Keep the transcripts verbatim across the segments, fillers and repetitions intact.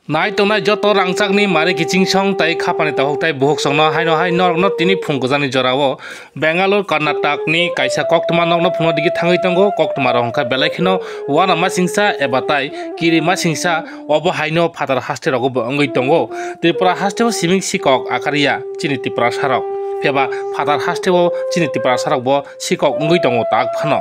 Nai tongnai joto rangchakni mari kiching song tai khapani tahuk tai buhuk songno haino hai norokno tini phung kwchangni jorao Bangalore, Karnatakni kaisa koktwma nokno phunukna digi thangwi tongo. Koktwma rok hwnkha belai kheno uanama singsa eba tai kirima singsa, obo haino phatar haste rogo bo wngwi tongo. Tripura hasteo siming sikok akarya chini Tripura sarok. Phiya ba phatar hasteo chini Tripura sarok bo sikok wngwi tongo tak phano.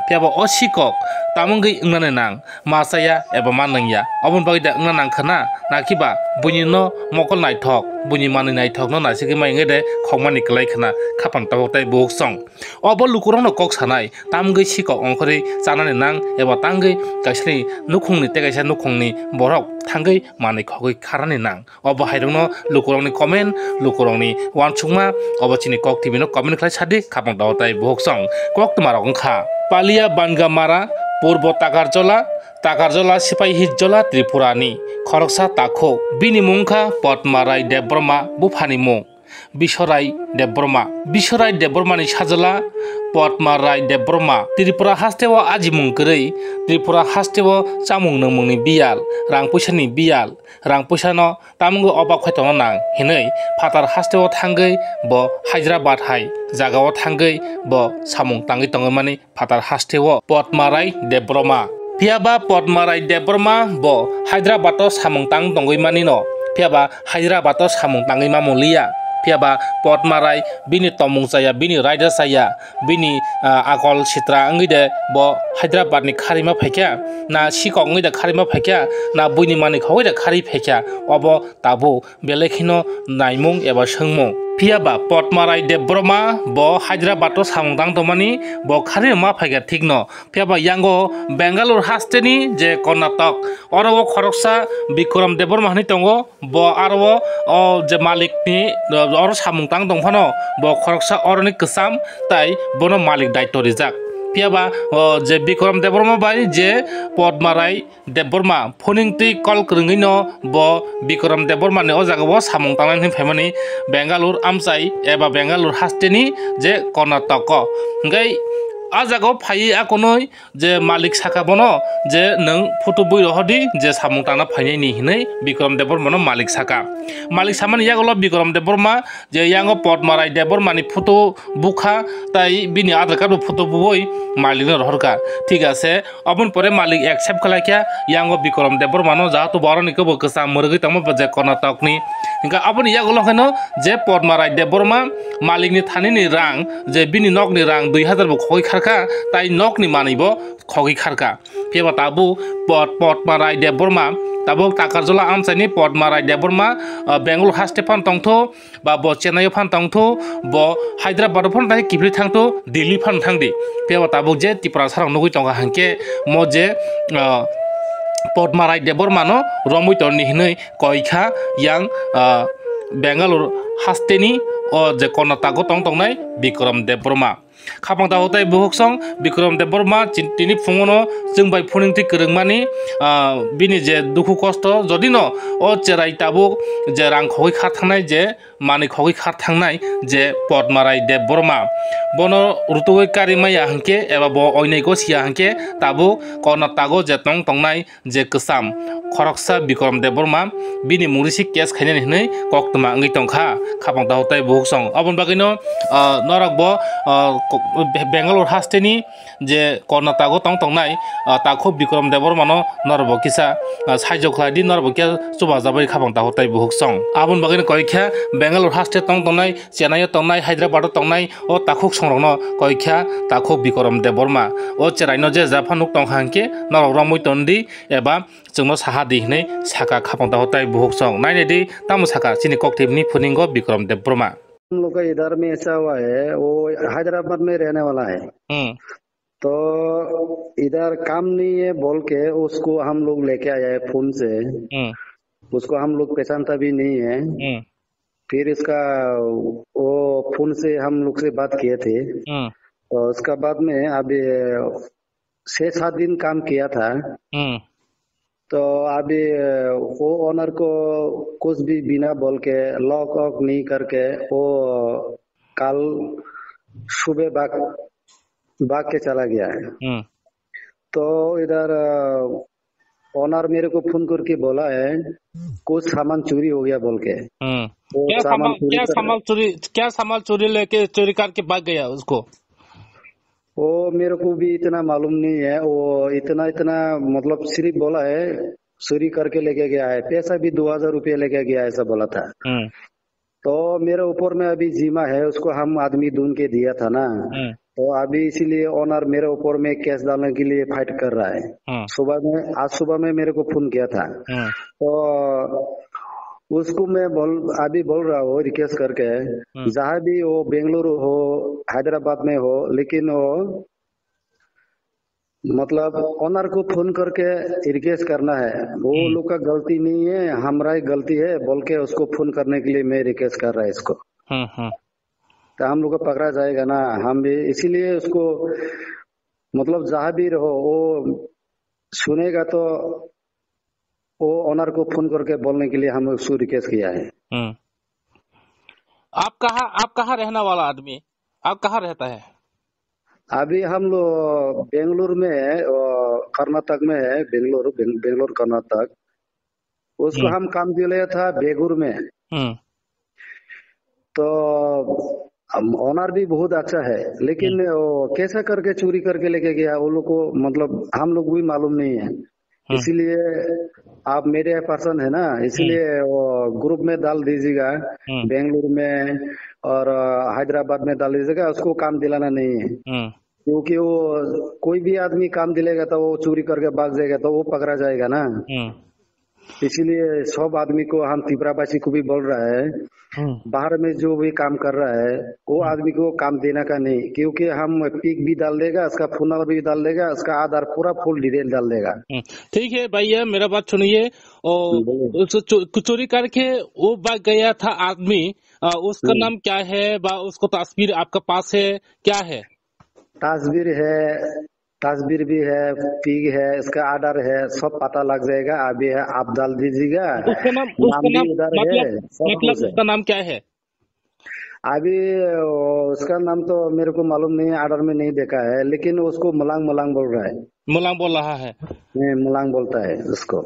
Phiya ba o sikok tamo wngwi wngnani nang? Ma chaya eba ma nangya. Oboni bagwi da wngna nangkha na? Nakiba buini no mokol naithok, buini manwi naithok no naisigwi mai wngwi de khokmani kwlai khna khapang tabuk tai buhuk song. Obo lukurokno kok sanai, tamgwi sikok ongkhorwi chanani nang eba tangwi kaisani nukhungni tei kaisa nukhungni borok thangwi manwi khogwi kharani nang. Obo hairokno lukurokni comment, lukurokni uansukma, obo chini Kok T V no comment khlai sadi, khapang dao tai buhuk song. Koktwma rok wngkha Palia Bangamara, Purbo Takarjola, Takarjola Sipai Hijjola Tripurani khoroksa takhuk. Bini mung wngkha Potma Rai Debbarma, buphani mung Bisorai Debbarma. Bisorai Debbarmani sajla Potma Rai Debbarma. Tripura hasteo ajimung kwrwi, Tripura hasteo chamung nungmungni biyal, rang puisani biyal, rang puisano tamungwi obak khai tongna nang hinwi phatar hasteo thangwi bo Hyderabad hai jagao thangwi bo samung tangwi tongwi mani phatar hasteo Potma Rai Debbarma. Phiya ba Potma Rai Debbarma bo Hyderabad o samung tang tongwi mani no. Phiya ba Hyderabad o samung tangwi mamung liya. Phiya ba Potma Rai bini tomung chaya, bini raida chaya, bini, ah, akol sitra wngwi de bo Hyderabad ni kharima phaikha, na sikok wngwi de kharima phaikha, na buini manwi khogwi de khari phaikha, obo tabuk belai kheno naimung eba swngmung. Phiya ba Potma Rai Debbarma bo Hyderabad o samung tang tongmani bo kharima phaikha thikno. Phiya ba yango Bangalore hasteni je Karnatak, oro o khoroksa Bikram Debbarma hinwi tongo. Bo aro o, o je malik ni, o, oro samung tang tong phano bo khoroksa oroni kwcham tai bono malik daityo rijak. Phiya ba, o, je Bikram Debbarma bai je Potma Rai Debbarma phoning twi kol kwrwngwi no bo Bikram Debbarma ni o jaga o samung tangnani hinwi phaimani Bangalore amchai eba Bangalore hasteni je Karnatak o. Hwnkhe a jaga o phaiwi akonwi je malik saka bono je nwng photo bui rohordi je samung tangna phainai ni hinwi Bikram Debbarma no malik saka. Malik samani yagulo Bikram Debbarma je yango Potma Rai Debbarma ni photo bukha tai bini Aadhaar card bo photo bui malik no rohorkha. Thik ase, oboni pore malik accept khlaikha yango Bikram Debbarma no, jahato boroni kebo kwcham mwrwgwi tongma je Karnatak ni. Hingkha aboni yagulo khaino je Potma Rai Debbarma malik ni thani ni rang je bini nok ni rang dui hazar bo khogwi kharkha tai nok ni manwi bo khogwi kharkha. Phiya ba tabuk Pot-, Potma Rai Debbarma tabuk Takarjola amchaini Potma Rai Debbarma, ah, Bangalore haste phan tongtho, ba bo Chennai o phan tongtho, bo Hyderabad o phan tai kiphilwi thangtho, Delhi phan thangdi. Phiya ba tabuk je Tripura sarok nugwi tongkha hwnkhe mo je, ah, Potma Rai Debbarma no romwi tonni hinwi koikha yang, ah, Bangalore hasteni o je Karnatak o tong tongnai Bikram Debbarma. Khapang takhuk tai buhuk song Bikram Debbarma chin-, tini phungo no chwng bai phoning twi kwrwngmani, ah, bini je dukhu kosto, jodi no o cherai tabuk je rang khogwi kha thangnai, je manwi khogwi kha thangnai je Potma Rai Debbarma, bono rutugwi kari maya hwnkhe eba bo oinai gosiya hwnkhe tabuk Karnatak o je tong tongnai je kwcham khoroksa Bikram Debbarma bini mungri si case khainani hinwi koktwma wngwi tongkha khapang takhuk tai buhuk song. Aboni bagwino, ah, norok bo, ah, ko-, Be-, Bangalore hasteni je Karnatak o tong tongnai, ah, takhuk Bikram Debbarma no norok bo kisa, ah, saijo khlai di, norok bo kisa chubajabai khapang takhuk tai buhuk song. Aboni bagwino koikha Bangalore haste tong tongnai, Chennai o tongnai, Hyderabad o tongnai o takhuk songrokno koikha takhuk Bikram Debbarma. O cheraino je japha nuk tongkha hwnkhe norok romwi tondi eba chwngno saha di hinwi saka khapang takhuk tai buhuk song. Nainai di tamo saka chini koktwibini phuningo Bikram Debbarma. हम लोग का इधर में ऐसा हुआ है, वो हैदराबाद में रहने वाला है। Hmm. तो इधर काम नहीं है बोल के उसको हम लोग लेके आया है फोन से। Hmm. उसको हम लोग पहचानता भी नहीं है। Hmm. फिर इसका वो फोन से हम लोग से बात किए थे। Hmm. और उसका बाद में अभी छह सात दिन काम किया था। Hmm. तो अभी वो ओनर को कुछ भी बिना बोल के, लॉक वॉक नहीं करके वो कल सुबह भाग, भाग के चला गया है। Hmm. तो इधर ओनर मेरे को फोन करके बोला है, कुछ सामान चोरी हो गया बोल के। हम्म। वो क्या सामान सामान, चोरी क्या कर सामान चोरी, क्या सामान चोरी लेके, चोरी करके भाग गया उसको? वो मेरे को भी इतना मालूम नहीं है, वो इतना, इतना, मतलब, सिर्फ बोला है, चोरी करके लेके गया है, पैसा भी दो हज़ार रुपये लेके गया है, ऐसा बोला था। हम्म। तो मेरे ऊपर में अभी जिम्मा है, उसको हम आदमी ढूंढ के दिया था ना। हम्म। तो अभी इसीलिए ओनर मेरे ऊपर में केस डालने के लिए फाइट कर रहा है। हम्म। सुबह में, आज सुबह में मेरे को फोन किया था। हम्म। तो उसको मैं बोल, अभी बोल रहा हूँ रिक्वेस्ट करके, हम्म। जहाँ भी हो, बेंगलुरु हो, हैदराबाद में हो, लेकिन वो मतलब ओनर को फोन करके रिक्वेस्ट करना है, वो हम्म। लोग का गलती नहीं है, हमारा ही गलती है बोल के उसको फोन करने के लिए मैं रिक्वेस्ट कर रहा है इसको। हम्म, हम्म। तो हम लोग को पकड़ा जाएगा ना, हम भी इसीलिए उसको, मतलब, जहाँ भी रहो, वो सुनेगा तो वो ओनर को फोन करके बोलने के लिए हम उसको रिक्वेस्ट किया है। हम्म। आप कहाँ, आप कहाँ रहने वाला आदमी? आप कहाँ रहता है? अभी हम लोग बेंगलुरु में है, अ, कर्नाटक में है, बेंगलुरु, बेंग-, बेंगलुरु, कर्नाटक। उसको हम्म। हम काम दिलाया था बेगूर में। हम्म। तो, हम, ओनर भी बहुत अच्छा है, लेकिन हम्म। वो कैसा करके चोरी करके लेके गया, वो लोग को, मतलब, हम लोग भी मालूम नहीं है। हम्म। इसीलिए आप मीडिया पर्सन है ना, इसीलिए हम्म। वो ग्रुप में डाल दीजिएगा, हम्म। बेंगलुरु में और, अ, हैदराबाद में डाल दीजिएगा, उसको काम दिलाना नहीं है। हम्म। क्योंकि वो कोई भी आदमी काम दिलेगा तो वो चोरी करके भाग जाएगा, तो वो पकड़ा जाएगा ना। हम्म। इसीलिए सब आदमी को, हम त्रिपुरावासी को भी बोल रहा है, हम्म। बाहर में जो भी काम कर रहा है, वो हम्म। आदमी को काम देने का नहीं, क्योंकि हम पिक भी डाल देगा, उसका फोन नंबर भी डाल देगा, उसका आधार पूरा फुल डिटेल डाल देगा। हम्म। ठीक है भैया, मेरा बात सुनिए। ओ, हम्म, बोलिए। उस चो-, चोरी करके वो भाग गया था आदमी, अ, उसका हम्म। नाम क्या है, बा उसको तस्वीर आपका पास है, क्या है? तस्वीर है, तस्वीर भी है, पिक है, इसका आधार है, सब पता लग जाएगा। अभी है, आप डाल दीजिएगा। उसका नाम, नाम उसका भी नाम, उधर है, मतलब, सब मतलब कुछ है। उसका नाम क्या है? अभी, ओ, उसका नाम तो मेरे को मालूम नहीं, आधार में नहीं देखा है, लेकिन उसको मलांग, मलांग बोल रहा है। मलांग बोल रहा है। नहीं, मलांग बोलता है उसको।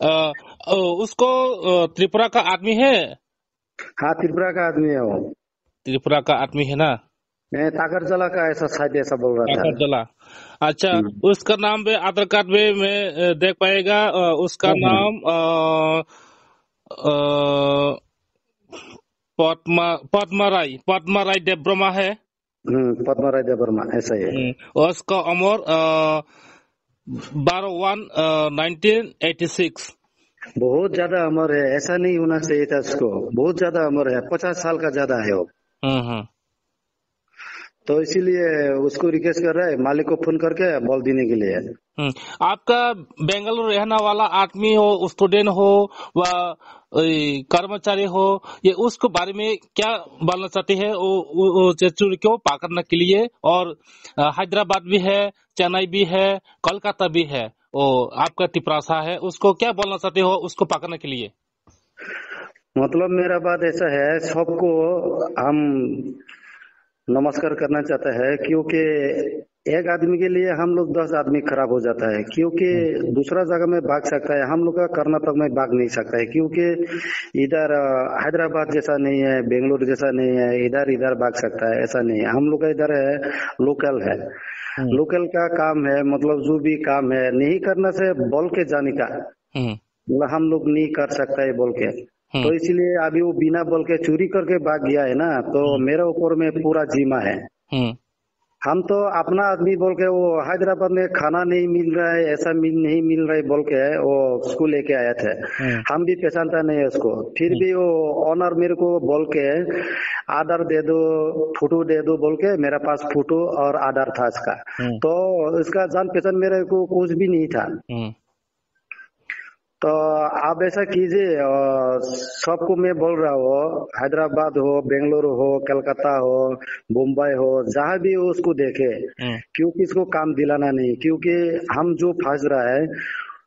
अ, ओ, उसको, अ, त्रिपुरा का आदमी है? हाँ, त्रिपुरा का आदमी है वो। त्रिपुरा का आदमी है ना? ए, ताकरजला का ऐसा शायद ऐसा बोल रहा था। ताकरजला। अच्छा, हम्म। उसका नाम भी आधार कार्ड में मैं, अ, देख पाएगा, अ, उसका हाँ, हाँ। नाम, अ, अ, पद्मा, पद्मा राय, पद्मा राय देब्रमा है। हम्म, पद्मा राय देब्रमा, ऐसा ही है। हम्म, उसका उम्र, अ, बारह वन, अ, नाइनटीन एटी सिक्स। बहुत ज्यादा उम्र है, ऐसा नहीं होना चाहिए था उसको। बहुत ज्यादा उम्र है, पचास साल का ज्यादा है वो। हम्म, हम्म। तो इसीलिए उसको रिक्वेस्ट कर रहा है, मालिक को फोन करके बोल देने के लिए। हम्म, आपका बेंगलुरु रहने वाला आदमी हो, स्टूडेंट हो, वा, ए, कर्मचारी हो, ये उसको बारे में क्या बोलना चाहते हैं? वो, वो, वो जो चोर को पकड़ने के लिए, और, अ, हैदराबाद भी है, चेन्नई भी है, कोलकाता भी है, वो आपका तिपरासा है, उसको क्या बोलना चाहते हो उसको पकड़ने के लिए? मतलब, मेरा बात ऐसा है, सबको हम नमस्कार करना चाहता है, क्योंकि एक आदमी के लिए हम लोग दस आदमी खराब हो जाता है, क्योंकि हम्म। दूसरा जगह में भाग सकता है, हम लोग का कर्नाटक में भाग नहीं सकता है, क्योंकि इधर, अ, हैदराबाद जैसा नहीं है, बेंगलोर जैसा नहीं है, इधर, इधर भाग सकता है, ऐसा नहीं है। हम लोग का इधर है, लोकल है, हम्म। लोकल का काम है, मतलब, जो भी काम है, नहीं करना से बोल के जाने का। हम्म। मतलब, हम लोग नहीं कर सकता है बोल के। हम्म। तो इसलिए अभी वो बिना बोल के चोरी करके भाग गया है ना, तो हम्म। मेरे ऊपर में पूरा जिम्मा है। हम्म। हम तो अपना आदमी बोल के, वो हैदराबाद में खाना नहीं मिल रहा है, ऐसा मिल, नहीं मिल रहा है बोल के वो उसको लेके आया था। हम्म। हम भी पहचानता नहीं है उसको, फिर हम्म। भी वो ओनर मेरे को बोल के, "आधार दे दो, फोटो दे दो," बोल के, मेरे पास फोटो और आधार था इसका। हम्म। तो इसका जान पहचान मेरे को कुछ भी नहीं था। हम्म। तो आप ऐसा कीजिए, अ, सबको मैं बोल रहा हूँ, हैदराबाद हो, बेंगलुरु हो, कलकत्ता हो, मुंबई हो, जहाँ भी हो उसको देखे, हम्म। क्योंकि इसको काम दिलाना नहीं, क्योंकि हम जो फंस रहा है,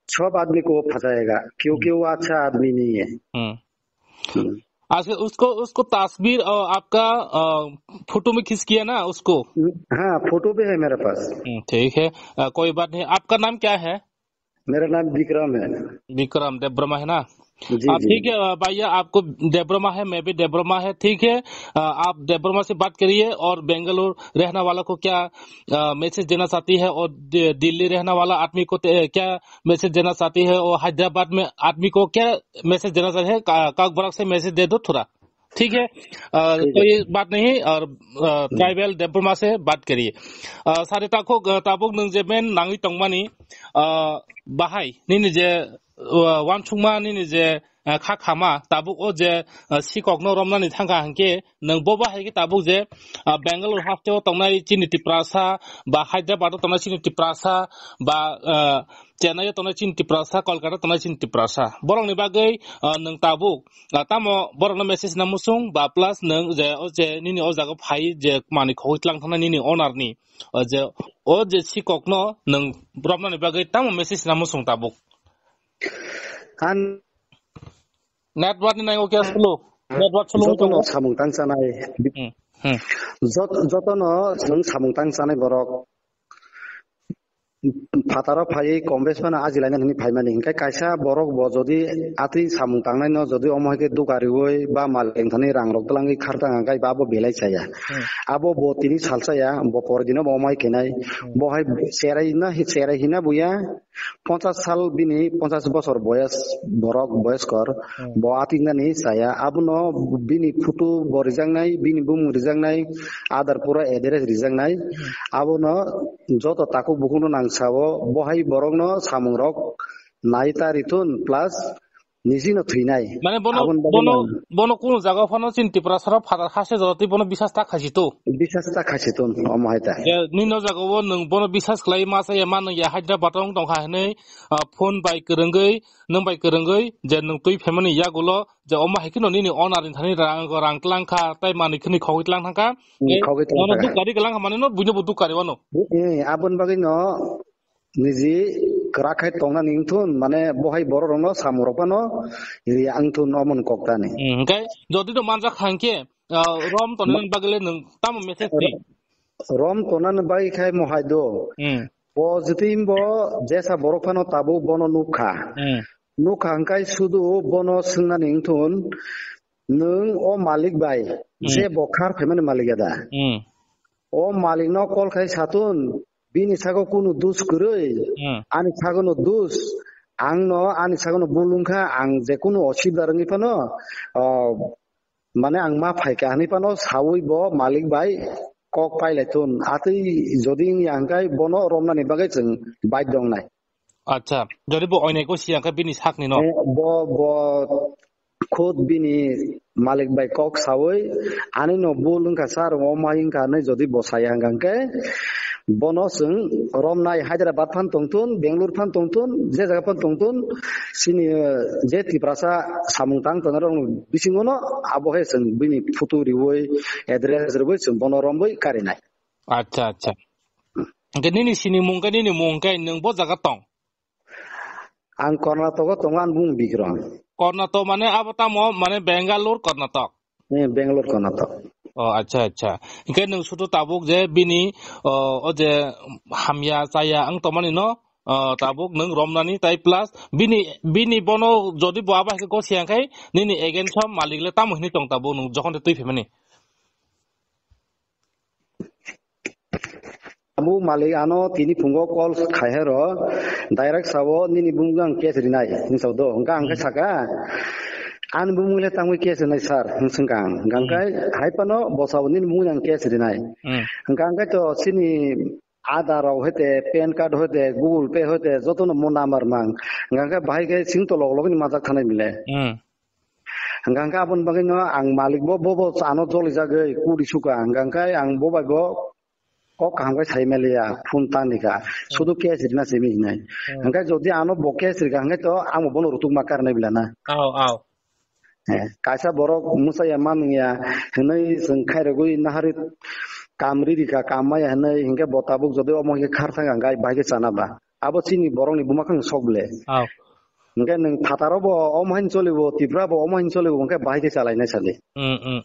सब आदमी को वो फंसाएगा, क्योंकि हम्म। वो अच्छा आदमी नहीं है। हम्म। हम्म। अच्छा, उसको, उसको तस्वीर, अ, आपका, अ, फोटो में खींच किया ना उसको? हाँ, फोटो भी है मेरे पास। हम्म, ठीक है, अ, कोई बात नहीं। आपका नाम क्या है? मेरा नाम विक्रम है। विक्रम देब्रमा है ना? जी, आप जी। ठीक है, अ, भैया, आपको देब्रमा है, मैं भी देब्रमा है, ठीक है। अ, आप देब्रमा से बात करिए और बेंगलुरु रहने वाला को क्या, अ, मैसेज देना चाहती है और दि-, दिल्ली रहने वाला आदमी को ते-, क्या मैसेज देना चाहती है और हैदराबाद में आदमी को क्या मैसेज देना चाहती है? का-, काकबरक से मैसेज दे दो थोड़ा। ठीक है, अ, ठीक है। कोई बात नहीं, और, अ, हम्म। ट्राइबल देब्रमा से बात करिए। अ, सारे ताको, अ, ताबुक नंग जे मेन नांगी तंगमानी, अ, बाहाई, निनि जे, अ, वानसुंगमा, निनि जे, अ, kha khama, tabuk o je, a, sikok no romnani thangkha hingke, nang bo bahai ke tabuk je, a, Bangalore haste o tongnai chini Tiprasa, ba Hyderabad o tongnai chini Tiprasa, ba, a, Chennai o tongnai chini Tiprasa, Kolkata o tongnai chini Tiprasa. Borok ni bagwi, a, nang tabuk, a, tamo borok no message na musung, ba plus nang je, o je nini o jaga phai je mani khogoi tlang thangna nini owner ni, o je, o je sikok no nang romnani bagwi tamo message na musung tabuk. Ang Network ni nango kya sulu? Network sulu jotono tong. Samung tang chanai. Hmm, hmm. Jot-, jotono chwng samung tang chanai borok. Phataro phaiwi kombes phano ajilaina hwnwi phaimani. Hinkhe kaisa borok bo jodi atwi samung tangnai no jodi omo hai khe duka riwi ba mal lengthani rang rok twlangwi khartang hwnkhai ba abo belai chaya. Hmm. Abo bo tini salsa ya, bo pore dino bo omo hai khenai. Hmm. Bo hai cherai na, cherai hina buya. Ponchas sal bini, ponchas bosor boyas borok, boyoskor, Hmm. bo atinani chaya. Abono bini photo bo rijaknai, bini bumung rijaknai, Aadhaar pura address rijaknai. Hmm. Abono joto takhuk bukhukno nang sao, bo hai borokno samungrok nai ta rithun plus nijino thwinai. Mane bono, Aboni bagwi bono, nang bono kunu jaga phano chini Tiprasa rok phatar hase jora twi bono bisas ta khaisito. Bisas ta khaisito, omo hai ta. Ya, nini o jaga o nwng bono bisas khlai ma sa ya ma nwng ya Hyderabad o wng tongkha hinwi, ah, phone bai kwrwngwi, nwng bai kwrwngwi, je nwng twi phaimani yagulo, je omo hai kheno nini owner ni thani rang, rang tlang kha, tai manwi khini khogwi tlang thang kha. Hmm, Eh, khogwi tlang bono thang kha. Dukari kwlang kha mani no, buino bo dukari wano. Eh, aboni bagwi no, niji kwrak khai tongna ni wngthun, mane bo hai borok rokno samung rok phano ri ang thun omo ni kok tani. Hmm, hwnkhe jodi to manjak kha hwnkhe, ah, rom toni Ma- nang bagwi le nwng tamo message di? Rom tona ni bagwi khai mo hai do. Hmm. Bo jiti bo jesa borok phano tabuk bono nuk kha. Hmm. Nuk kha hwnkhe sudu bono swngna ni wngthun, nwng o malik bai Hmm. je bo khar phaimani malik ya da? Hmm. O malik no call khai satun, bini sago kunu dus kwrwi, Hmm. ani sago no dus, ang no ani sago no bul wngkha, ang je kunu osubida rwngwi phano, ah, mane ang ma phaikha hinwi phano sawi bo malik bai kok pailai thun. Atwi jodi wngya hwnkhe bono romnani bagwi chwng baidhyo wngnai. Acha, jodi bo oinai ko siya khe bini sakni no? Eh, bo, bo khud bini malik bai kok sawi, ani no bul wngkha sir, omo hai wngkha hinwi jodi bo saya hwnkha hwnkhe, bono chwng romnai Hyderabad phan tongthun, Bangalore phan tongthun, je jaga phan tongthun, chini, eh, je Tiprasa samung tang tongnai rok bisingo no abo hai chwng bini photo riwi, address riwi chwng bono romwi karinai. Acha, acha. Hwnkhe nini sinimung khe, nini mung khe nwng bo jaga tong? Ang Karnataka tongo, ani bumung Bikram. Karnataka mane abo tamo, mane Bangalore, Karnataka? Eh, Bangalore, Karnataka. Oh, acha, acha. Hwnkhe nwng sudu tabuk je bini, oh, o je hamya chaya wng tongmani no, oh, tabuk nwng romnani tai plus bini, bini bono jodi bo abo hai khe gosiya khai nini against o malik le tamo hinwi tong tabuk nwng jokhon de twi phaimani? Abo malik ano tini phungo call khai hero, direct sao nini bumung ang case rinai, hinwi sao do. Hwnkha ang khe Hmm. saka, ani bumung le tangwi case rinai sir, hwnwi swngkha ang. Hwnkha ang Hmm. khe hai phano bo sao nini bumung ang case rinai. Hmm. Hwnkha ang khe to chini Aadhaar rok hoite, pan card hoite, Google Pay hoite, jotono mo number mang. Hwnkha ang khe bahai khe sing to log log ni majak thanai bile. Hmm. Hwnkha ang khe aboni bagwi no ang malik bo, bo, bo ano jolijagwi kuri suka. Hwnkha ang khe ang bo bai bo kok kaham khe sai maliya, phone tangni kha. Hmm. Sudu case rina simi hinai. Hmm. Hwnkhe jodi ano bo case rika hwnkhe to ang bo bono rutuk ma karnai bila na. Ao, ao. Eh, kaisa borok mwsaya manwngya hinwi chwng khairogwi naharwi kam riri kha, kam maya hinwi hinkhe bo tabuk jodi omo hinkhe khar thang ang gai bahai khe chana ba. Abo chini borokni buma khang sok le. Ao. Hinkhe nwng phataro bo omo hain cholibo, Tripura bo omo hain cholibo, hinkhe bahai khe chalainai sadi. Hmm, hmm.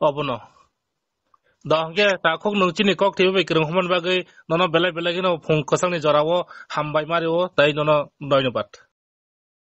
Obono. Do hwnkhe takhuk nwng chini kok thwiwi bai kwrwng hwnmani bagwi nono belai belai kheno phung kwchangni jorao hambai ma rio, tai nono doinobad.